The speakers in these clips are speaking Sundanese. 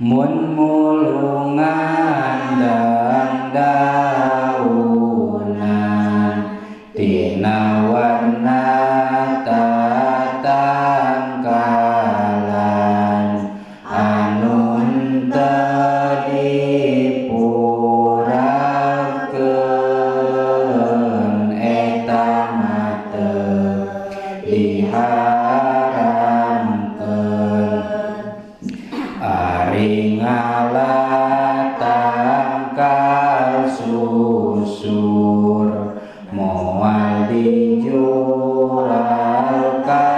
Mun mulungan dang daunan tina warna tatangkalan anu henteu dipurakeun eta mah teu diharamkeun. Ari ngala tangkal susur moal dijual ka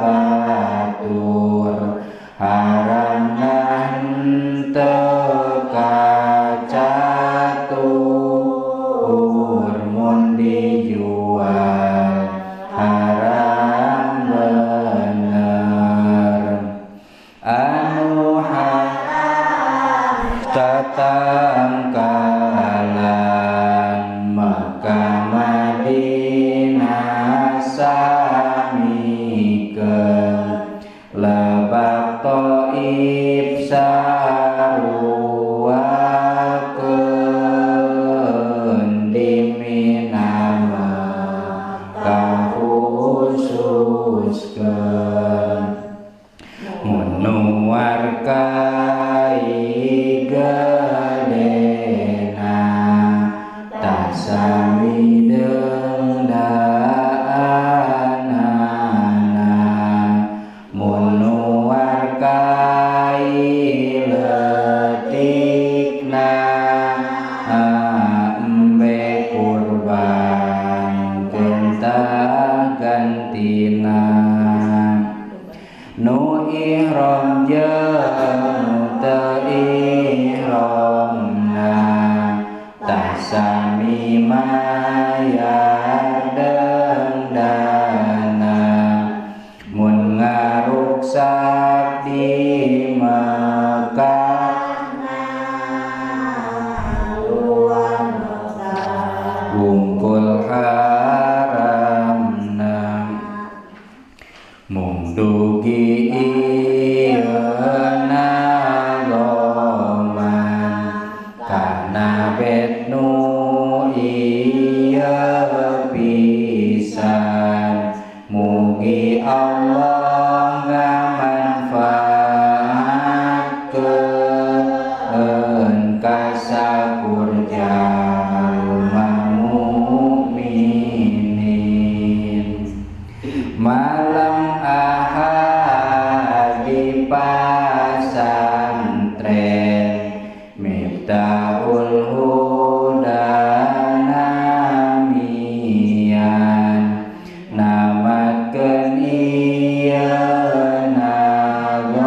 batur haramna henteu kacatur mun dijual haram bener. Anu haram tatangkalan Mekah Madinah samikeun lebak Taif saruakeun di Mina Mekah khususkeun. Mun nu warkai gedena tah sami deung daanana mun nu warkai leutikna embe kurban tah gantina. Nu ihram jeung teu ihramna tah sami mayar dendana mun ngaruksak di Mekah wungkul haramna. Mung dugi ieu naloman kana bet nu ieu pisan mugi Allah ngamanfaatkeun ka sakur jalma mukminin. Malam Ahad di pasantren Miftahul Huda namian namatkeun ieu nagoman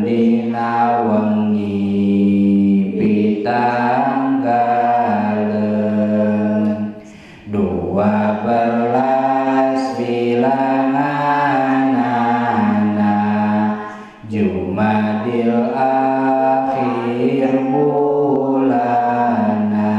dina wengi pitanggaleun 12 bilanganana Jumadil akhir bulana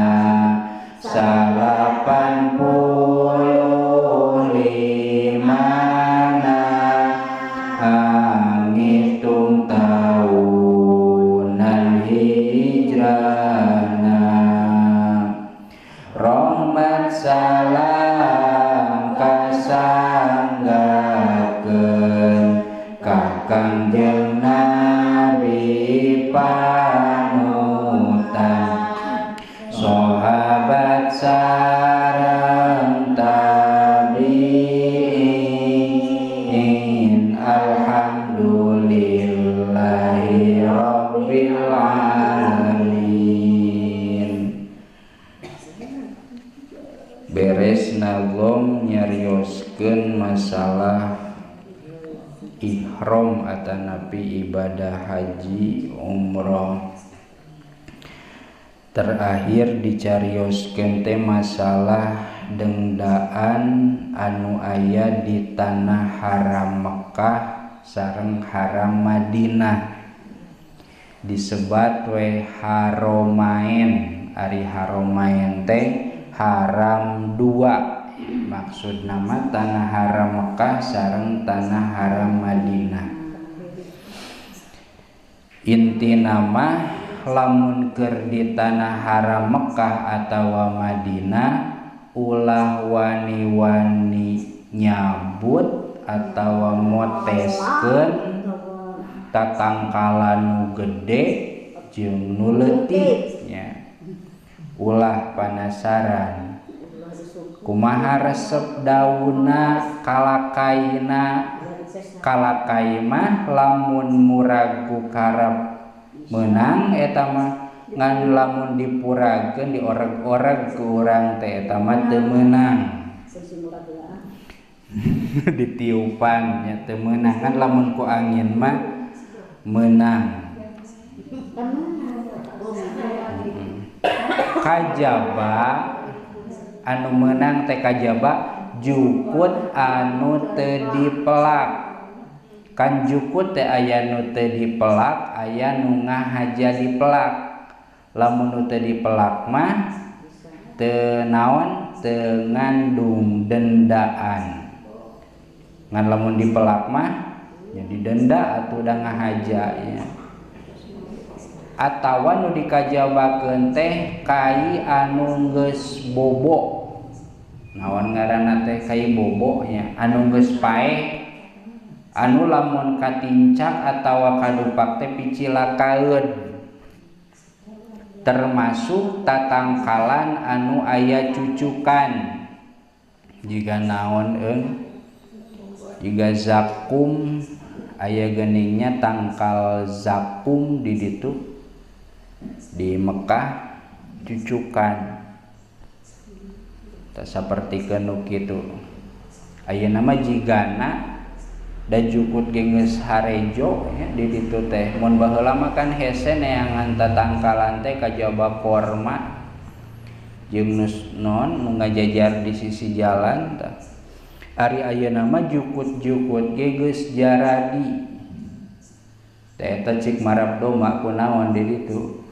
85 ngitung tahunan hijrahna. Rahmat salam kasanggakeun ka Kangjeng Nabi panutan sahabat sareng tabi'in. Alhamdulillahi rabbil alamin. Beres nalom nyarioskeun masalah ihram atanapi ibadah haji umroh. Terakhir dicarioskeun teh masalah dendaan anu aya di tanah haram Mekah sareng haram Madinah disebat we haromaen. Ari haromaen teh haram dua, maksud nama tanah haram Mekah sareng tanah haram Madinah. Intina mah lamun keur di tanah haram Mekah atawa Madinah ulah wani-wani nyabut atawa moteskeun tatangkalan nu gede jeung nu leutik nya. Ulah panasaran kumaha resep daunna kalakaina. Kalakai mah lamun murag ku karep meunang eta mah, ngan lamun dipuragkeun dioreg-oreg ku urang teh eta mah teu meunang. Ditiupan nya teu meunang, ngan lamun ku angin mah meunang. Kajaba anu meunang teh kajaba jukut anu teu dipelak. Kan jukut teh aya nu teu dipelak, aya nu ngahaja dipelak. Lamun nu teu dipelak mah teu naon, teu ngandung dendaan. Ngan lamun dipelak mah jadi denda atuh da ngahaja nya. Atawa nu dikajabakeun teh kai anu geus bobo. Naon ngaranna teh kai bobo nya, anu geus paeh, anu lamun katincak atawa kadupak teh picilakaeun. Termasuk tatangkalan anu aya cucukan. Jiga naon eung? Jiga zakum aya geningnya tangkal zakum di ditu di Mekah cucukan. Tah sapertikeun nu kitu. Ayeuna mah jigana da jukut ge geus harejo nya di ditu teh. Mun baheula mah kan hese neangan tatangkalan teh kajaba korma jeung non nu ngajajar di sisi jalan tah. Ari ayeuna mah jukut-jukut ge geus jaradi. Teh eta cik marab domba kunaon di ditu.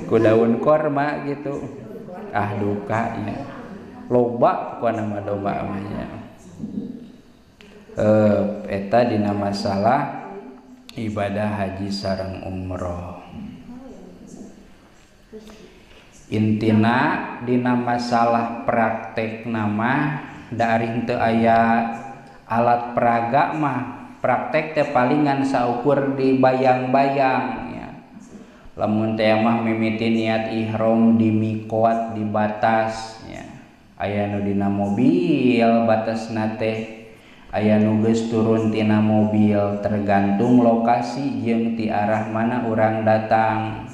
Ku daun korma gitu. Ah duka nya. Loba pokona mah domba mah nya. Eta dina masalah ibadah haji sareng umroh. Intina dina masalah praktek nama da ari henteu aya alat peraga mah praktek teh palingan saukur dibayang-bayang ya. Lamun teh mah mimiti niat ihram di miqat di batas ya. Aya nu dina mobil batasna teh, aya nu geus turun tina mobil, tergantung lokasi jeung ti arah mana urang datang.